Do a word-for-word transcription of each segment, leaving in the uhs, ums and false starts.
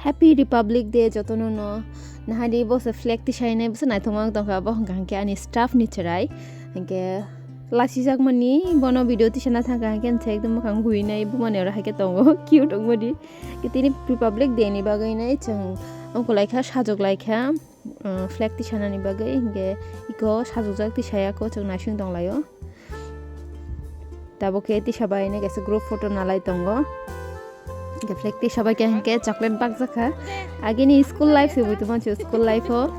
Happy Republic Day jotono no. Nahadi bo se flag tisainai, bo se naithokma wng tongkha, bo hwnkha hwnkhe ani staff ni chwrai. Hwnkhe lasijakmani bono video tisana thangkha, hwnkhe se ekdom mwkhang guinai bumani oro haikhe tongo, cute wngmani. Tini Republic Day ni bagwi nai chwng ongkolaikha, sajuklaikha, uh, flag tisanani bagwi, hwnkhe iko sajukjak tisayako chwng naising tonglaio. Tabuk khe tisa bai nai kaisa group photo nalai tongo. Hwnkhe flag tisa bai khe hwnkhe chocolate bakjakha. Agini school life se buituma se school life o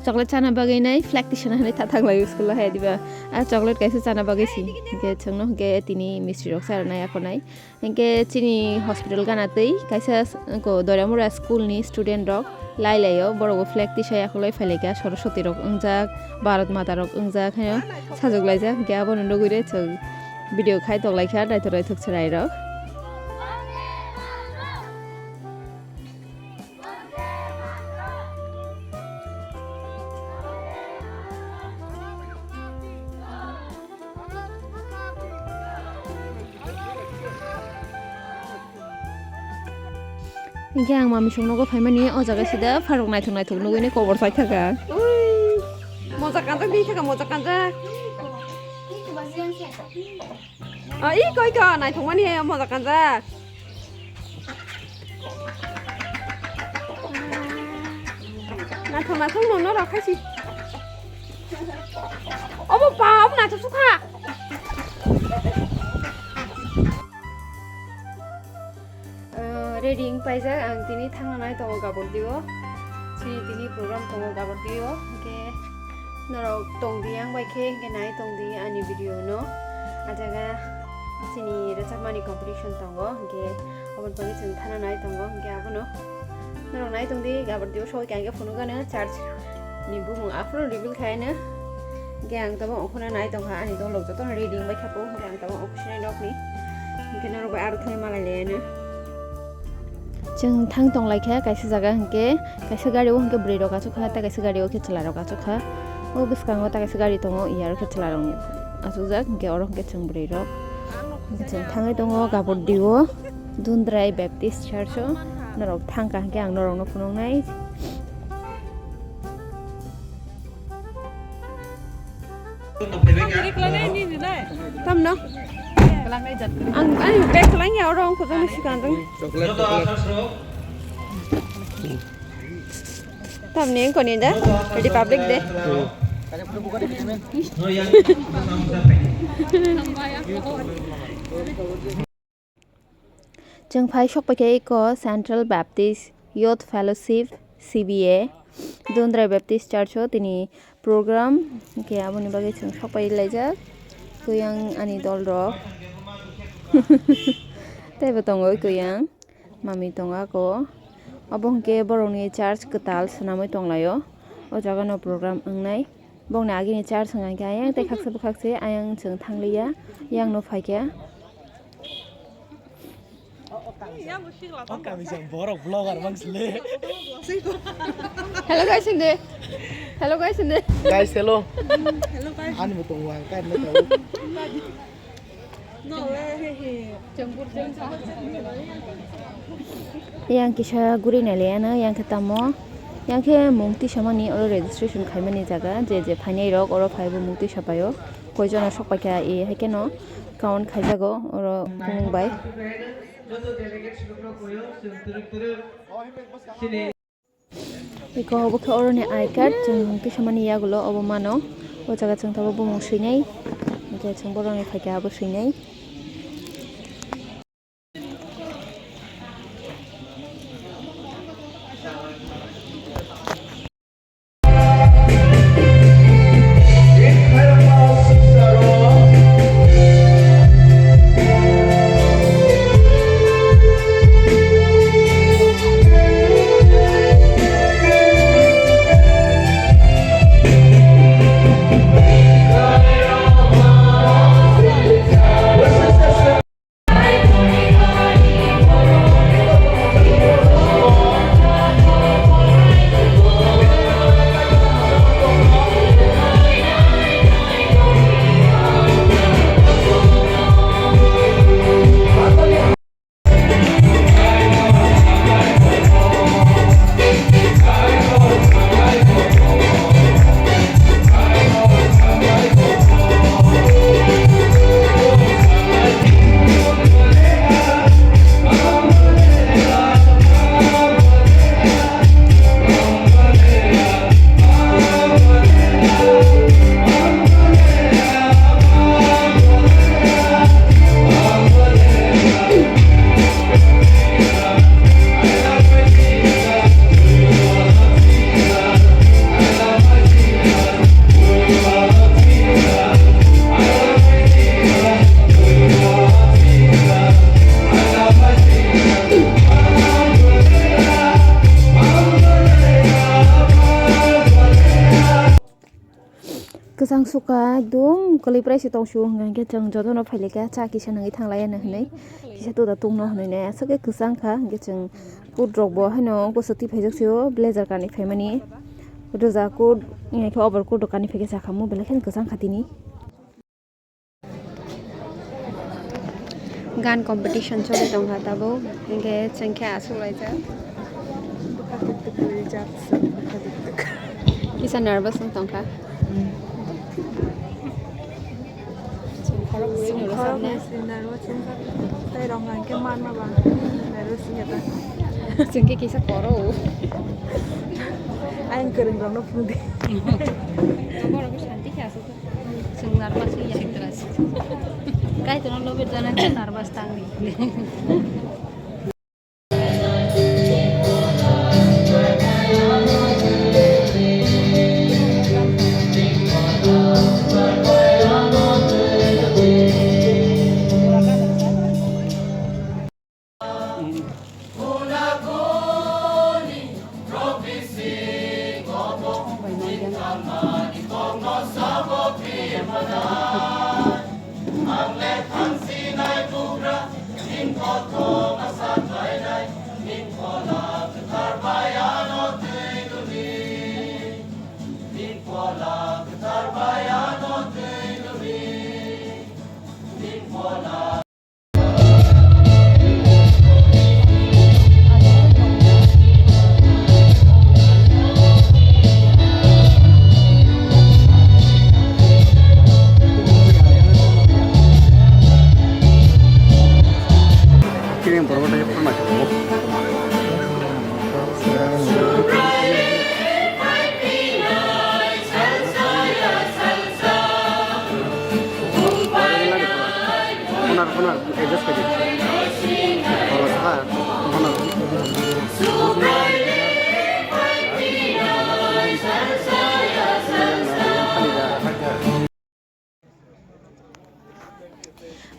chocolate chana bagwi nai flag tisana hinwi thathang laio school o hai diba. A chocolate kaisa chana bagwi si. Hwnkhe chwngno hwnkhe tini mistri rok sa rwnai akhonai. Hwnkhe chini hospital gana twi kaisa s-, ko Doiramura school ni student rok lai laio, borok bo flag tisai akhulai phailaikha, Saraswati rok wngjak, Bharat Mata rok wngjak, haino sajok laijak, hwnkhe abono nugwi rw chwng video khai tok laikha, naithok naithok chwrai rok. Hingke ang mami songnogo phaimani o jaga sida pharok naithok naithok nugwi kobor paithaka. Ui, moja kanjak di thaka, moja kanjak. Ah, iko, iko, naithokmani he moja kanjak. Naithok naithok nono rok khaisi. Obo pa, obo naithok sukha. Ah, ready wng paijak, ang tini thangna nai tongo Gabordio. Chini tini program tongo Gabordio. Hingke norok tongdi, ang bai khe hingke nai tongdi ani video no. A jaga chini rwchapmani competition tongo, hingke aboni bagwi chwng thana nai tongo, hingke abono norok nai tongdi. Gabordio soi kha hingke phunukgano church ni bumung aphuru reveal khaino. Hingke ang tabuk okhorno nai tongkha, ani dolok jotono ready wngbai kha po, hingke ang tabuk okhusinai nokni. Hingke norok bai aro thangwi malai laiano. Chwng thang tong lai kha kaisa jaga hwnkhe, kaisa gari o hwnkhe bwrwi rok achuk kha, tei kaisa gari o khe chwla rok achuk kha. O bwskango tei kaisa gari tongo, iya aro khe chwla rok achukjak, hwnkhe oro hwnkhe chwng bwrwi rok. Hwnkhe chwng thangwi tongo Gabordi o, Dundrai Baptist Church o. Norok thang kha hwnkhe ang norok no phunuknai. Tamno? Ang, ang bag lang ya, oro ang kujang si kanjang. Tamni ang koni da? Republic Day. Chwng phai sokpai khe eko Central Baptist Youth Fellowship, C B A, Dundrai Baptist Church o tini program, hwnkhe aboni bagwi chwng sokpai laijak. Kuyang ani dol rok teibo tongo kuyang, mami tongo ako. Obo hwnkhe borokni church kwtal swnamwi tonglaio. O jaga no program wngnai. Bongni agini church wngkha khe ayang tei khaksa bwkhak se ayang chwng thangliya, yang no phaikha. Hello guys, hindi. Hello guys, hindi. Guys, hello. Hello guys. Ani mo tong wang kan mo tong. Yang kisa guri nai le ano, yang khe tamo, yang khe mung tisamani oro registration khaimani jaga, je je phainai rok oro phaibo mung tisa paio, koi jona sok paikha e hai kheno count khaijago oro mung bai. Eko obo khe oroni I card, chwng kisamani yagulo obo mano. O jaga chwng tabuk bumung swinai, hwnkhe chwng borokni phaikha abo swinai. Ang suka ekdom kwlwi prai se tong su hwnka hwnkhe chwng jotono phailika cha kisa nangwi thanglaiya hinwi kisa toda tongno hinwi nai aswk khe kwchang kha hwnkhe chwng food rok bo haino bwswk twi phaijak se o blazer kanwi phaimani rwja coat hwnkhe overcoat rok kanwi phaikhe chakha mo belai kheno kwchang kha tini. Gan competition choli tongkha tabuk, hwnkhe chwng khe aswk laijak. Kisa nervous wng tongkha. Chwng khorok bui nw rwchapnai. Tei rok hwnkhe manma ba nervous wngya ta. Chwng khe kisa koro. Ayang kwrwng rokno phung di. Borok khe santi khe aswk. Chwng nervous wngya. Kaitorno lobi jana khe nervous tangdi. Kiring borok tei phano naithok tongo. Konar, konar, adjust khaidi. Konar, konar.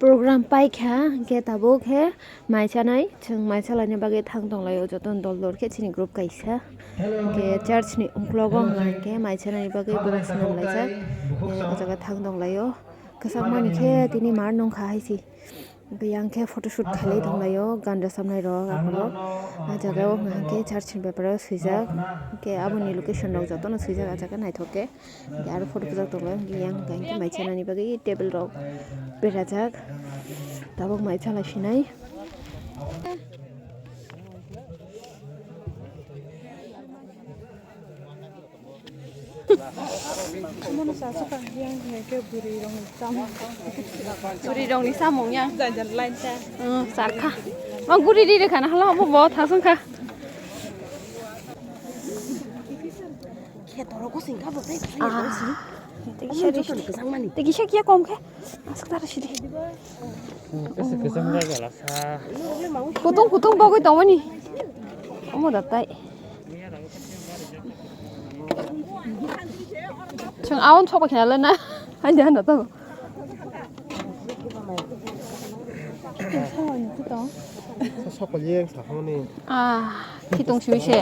Program paikha hwnkhe tabuk khe mai chanai, chwng mai chalaina bagwi thang tonglaio jotono dol dol khe chini group kaisa. Hwnkhe church ni uklogo hwnkha hwnkhe mai chanani bagwi borok swnam laijak. Hwnkhe o jaga thang tonglaio. Kwchangmani khe tini mar nungkha hai se. Hwnkhe yang khe photoshoot khailai tonglaio, gan rwchapnai rok aphuru. O jaga o hwnkha hwnkhe church ni beparo swijak. Hwnkhe aboni location rok jotono swijak, o jaga naithok khe. Hwnkhe aro photo bwsajak tongo, hwnkhe yang hwnkha hwnkhe mai chanani bagwi table rok berajak, tabuk mai chalai sinai. Omono chasukha yang hwnkhe bwrwi rokni chamung. Bwrwi rokni chamung yang. Jai jai line ta. Sakha. Ma guri ri rekha na hala obo bo thasungkha. Khe toro gosing kha bo tei. Ah. Tei kisa ri. Tei kisa kiya kom khe. Aswk tara sidi. Kisa kisa jaga lasa. Kutung kutung bogwi tongmani. Omo da tai. Chwng aon sokba khina le na. Hai de handa to. Sokol ye sakhamani. Ah, khitung sui se.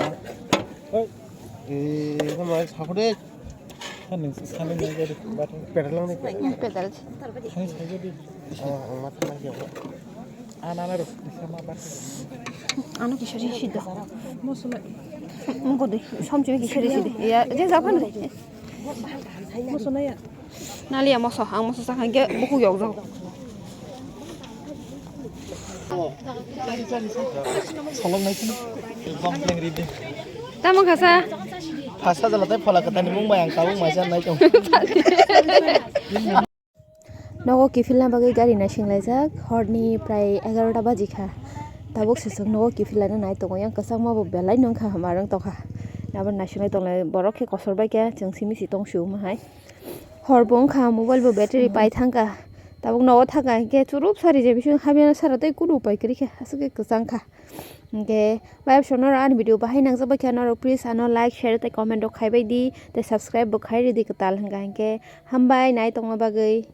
Eh, sama sakode. Kan nung sani nung jadi bathang. Pedal lang ni. Pedal. Sani sai jadi. Oh, ang mata lagi apa? Ana na ro, sama bathang. Ano kisari sida. Mosla. Mungko de, samchumi kisari sida. Ya, je japan de. Mosla ya. Naliya moso, ang moso sakha hwnkhe bukhuk yokjak. Solong nai sini. Bang pleng ride. Tamo khasa. Phasa jala tai phola kwthani mung bai ang tabuk maisa nai tong. Nogo kiphilna bagwi gari naisinglaijak, horni prai egarota baji kha. Tabuk se chwng nogo kiphilna nai tongo, yang kwchangma bo belai nung kha, hama rwng tong kha. Abo naisinglai tonglai borok khe kosor bai khe chwng simi si tong su omo hai. Hor bo wngkha, mobile bo battery pai thangkha. Tabuk nogo thangkha hinkhe churup sari je bising habiyano sara tei kunu upai kwrwi kha, aswk khe kwchang kha. Hinkhe bai sono ani video bahai nangjak bai kha norok, please ano like, share tei comment rok khai bai di tei subscribe bo khai ridi kwtal hwnkha hinkhe. Hambai nai tongma bagwi.